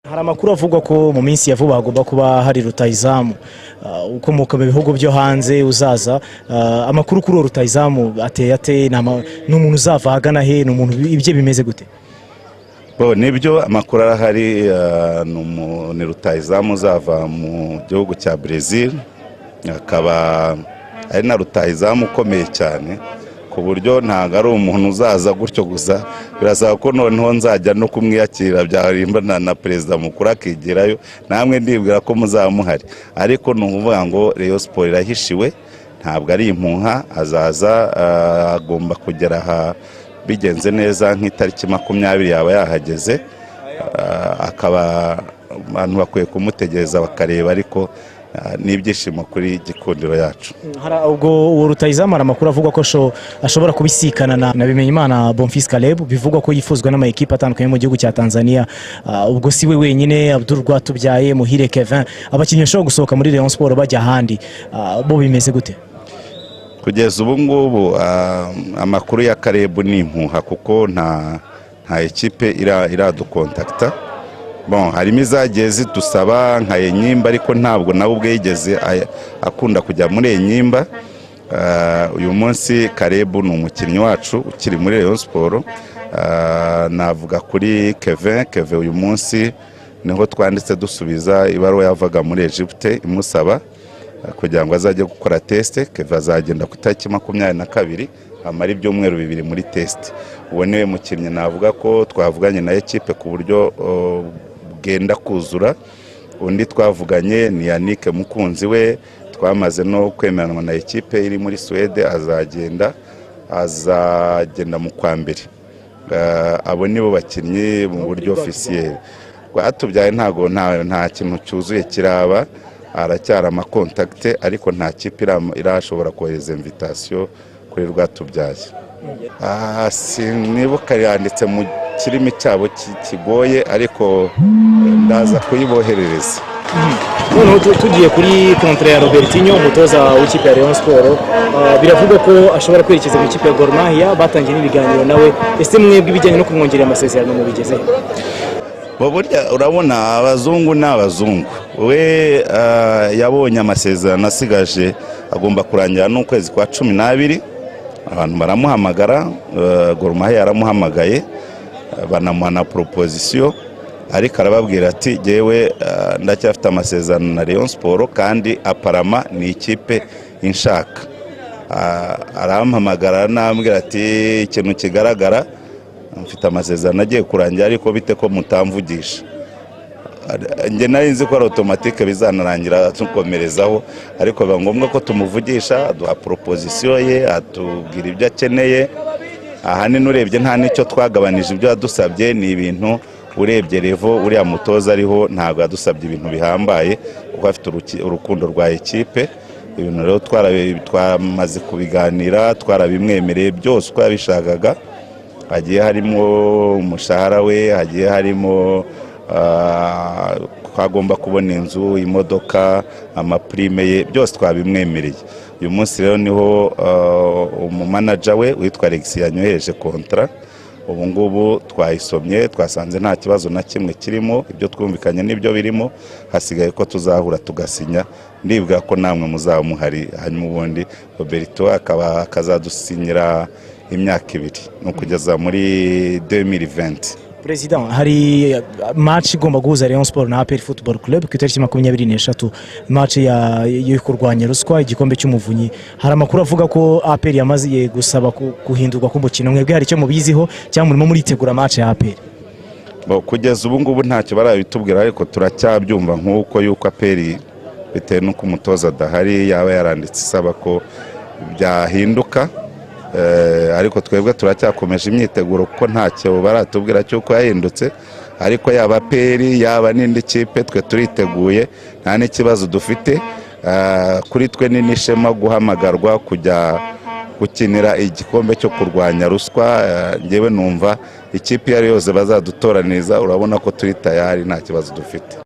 Hari amakuru avugwa ko mu minsi ya vuba hagomba kuba hari rutahizamu ukomoka mu bihugu byo hanze uzaza. Amakuru kuri uwo rutahizamu ateye ate? Ni umuntu uzava ahagana he? Ni umuntu ibye bimeze gute? Bo, nibyo, amakuru arahari. Ni rutahizamu uzava mu gihugu cya Brazil, akaba ari na rutahizamu ukomeye cyane, ku buryo ntabwo ari umuntu uzaza gutyo gusa. Birasaba ko noneho nzajya no kumwiyakira byarimba na perezida mukuru akigerayo, namwe ndibwira ko muzaba muhari. Ariko ni ukuvuga ngo Rayon Sport irahishiwe, ntabwo ari impuha. Azaza, agomba kugera aha bigenze neza nk'itariki 20 yaba yahageze. Akaba abantu bakwiye kumutegereza bakareba, ariko n'ibyishimo kuri Gikundiro yacu. Hari ubwo uwo rutahizamu, hari amakuru avuga ko ashobora kubisikana na Bimenyimana Bonfils Caleb, bivugwa ko yifuzwa n'ama ekipe atandukanye mu gihugu cya Tanzania. Ubwo si we wenyine, Abdul Rwatubyaye, Muhire Kevin, abakinnyi bashobora gusohoka muri Rayon Sport bajya ahandi, bo bimeze gute? Kugeza ubu ngubu amakuru ya Caleb ni impuha, kuko nta ekipe iradukontakita. Bon, harimo izagiye zidusaba nka Enyimba, ariko ntabwo nawe ubwe yigeze akunda kujya muri Enyimba. Uyu munsi Caleb ni umukinnyi wacu ukiri muri Rayon Sport. Navuga kuri Kevin. Kevin uyu munsi niho twanditse dusubiza ibaruwa yavaga muri Egypte imusaba kugira ngo azajye gukora test. Kevin azagenda ku itariki 22, amara ibyumweru 2 muri test. Uwo niwe mukinnyi navuga ko twavuganye na ekipe ku buryo bwenda kuzura. Undi twavuganye ni Yannick Mukunzi, we twamaze no kwemeranwa na ekipe iri muri Suwede, azagenda mu kwa mbere. Abo nibo bakinnyi mu buryo officiel. Rwatubyaye ntago nta kintu cyuzuye kiraba, aracyari ama contact, ariko nta kipe irashobora kohereza invitation kuri Rwatubyaye. Sinibuka yanditse mu kirimi cyabo kigoye, ariko ndaza kuyiboherereza. Noneho tugiye kuri contrat ya Robertinho, umutoza w'ikipe ya Rayon Sport, biravugwa ko ashobora kwerekeza mu ikipe ya Gor Mahia, batangiye n'ibiganiro nawe. Ese mwebwe ibijyanye no kumwongerera amasezerano mubigezehe? Bo, burya urabona abazungu ni abazungu. We yabonye amasezerano asigaje agomba kurangira n'ukwezi kwa 12, abantu baramuhamagara, Gor Mahia yaramuhamagaye, banamuha na proposition, ariko arababwira ati: "Jyewe ndacyafite amasezerano na Rayon Sport, kandi apparemment ni ikipe inshaka." Arampamagara nambwira ati: "Ikintu kigaragara mfite amasezerano agiye kurangira, ariko bite ko mutamvugisha?" Njye nari nzi ko ari automatique bizanarangira tukomerezaho, ariko biba ngombwa ko tumuvugisha, aduha proposition ye, atubwira ibyo akeneye. Ahanini urebye nta n'icyo twagabanije, ibyo yadusabye ni ibintu urebye level uriya mutoza ariho, ntabwo yadusabye ibintu bihambaye, kuko afite urukundo rwa ekipe. Ibintu rero twamaze kubiganira, twarabimwemereye byose uko yabishakaga. Hagiye harimo umushahara we, hagiye harimo ko agomba kubona inzu, imodoka, ama prime ye, byose twabimwemereye. Uyu munsi rero niho umumanager we witwa Alex yanyohereje contrat. Ubu ngubu twayisomye, twasanze nta kibazo na kimwe kirimo, ibyo twumvikanye n'ibyo birimo. Hasigaye ko tuzahura tugasinya. Ndibwira ko namwe muzaba muhari, hanyuma ubundi Roberto akaba akazadusinyira imyaka 2, ni ukugeza muri 2020. Perezida, hari match igomba guhuza Rayon Sport na APR Football Club ku itariki 23, match yo kurwanya ruswa, igikombe cy'umuvunyi. Hari amakuru avuga ko APR yamaze gusaba guhindurwa k'umukino. Mwebwe hari icyo mubiziho, cyangwa murimo muritegura match ya APR? Bo, kugeza ubu ngubu ntacyo barabitubwira, ariko turacyabyumva nk'uko yuko APR, bitewe n'uko umutoza adahari, yaba yaranditse isaba ko byahinduka. Ariko twebwe turacyakomeje imyiteguro, kuko ntacyo baratubwira cy'uko yahindutse. Ariko yaba APR, yaba n'indi kipe, twe turiteguye, nta n'ikibazo dufite. Kuri twe ni n'ishema guhamagarwa kujya gukinira igikombe cyo kurwanya ruswa. Njyewe numva ikipe iyo ari yose bazadutoraniza, urabona ko turi tayari, nta kibazo dufite.